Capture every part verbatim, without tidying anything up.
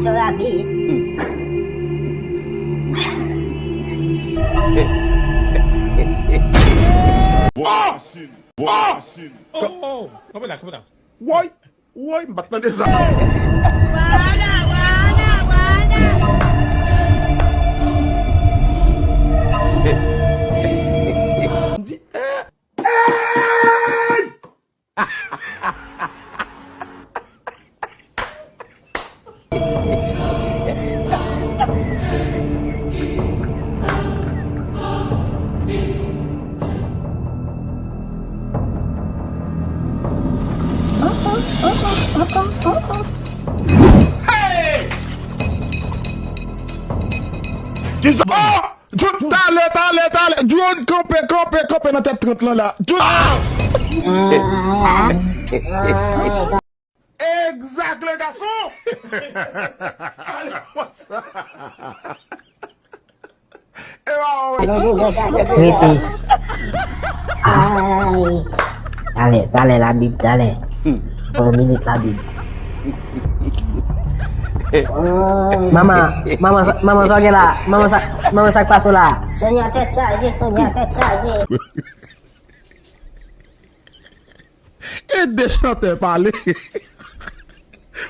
Sè Rabi. Boy, machine. Boy, machine. Oh, oh, kanpe la, kanpe la. Woy, woy, m pa t tande sa. M di, eh, hey! Kisa? Oh! Jun, talè, talè, talè. Jun, kanpe, kanpe, kanpe nan tèt trant lan la. Jun. Egzak, le gason. Ale konsa. E ba ou. Rete. Ah. Talè, talè, Labib, talè. Yon minit, Labib. Manman, manman, sa- manman, sa w gen la? Manman, sa, manman, sa k pase w la? Sonia tèt chaje, Sonia tèt chaje. E de chantè pale.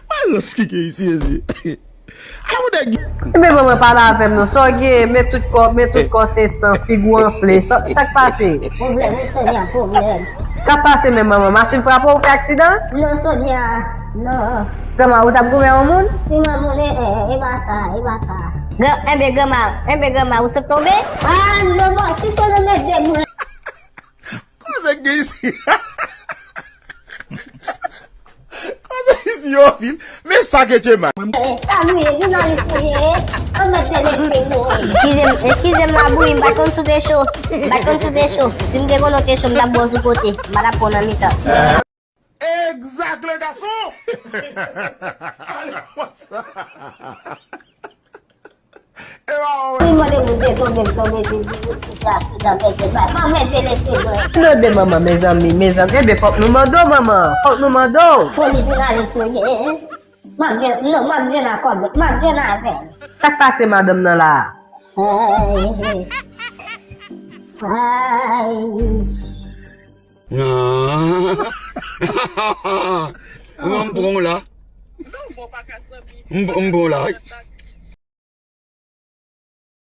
Wè rans ki gen isi, mezi. Ala ou nèg. Men manman, pale avè m non. Sa w gen? Men tout kò, men tout kò se san, figi w anfle. Sa, sa k pase? Pwoblèm, wi, Sonia, pwoblèm. Sa k pase menm, manman? Machin frape w, ou fè aksidan? Non, Sonia, non. Granma, ou t ap goumen yon moun? Si mwen moun, e, e, e pa sa, e pa sa. Gran, enben, granma, enben, granma, ou sot tonbe? Ah, non, bon, si se nou met de mwen. Koze gen isi. Koze isi yo fil. Men sa ke tchema. Sa nou ye, jounalis nou ye. An met de lespri nou. Eskize m, eskize m, Labouyi, m pa t konn si w te cho. M pa t konn si w te cho. Si m te konnen w te cho, m t ap ba w sou kote. M pa t ap pran w nan mitan. Egzak, le gason. Ale konsa. Li mande Bondye tonbe, m tonbe, sezi, si se aksidan, mèt de bay. Ban mèt de lespri mwen. Tande manman, mezanmi, mezanmi. Enben, fòk nou mande w, manman. Fòk nou mande w. Foli jounalis nou ye. M ap jwenn, non, m ap jwenn akò, m ap jwenn avè l. Sa k pase madanm nan la? Ay. Ay. Ah. Mwen m pran w la. M, m pran w la.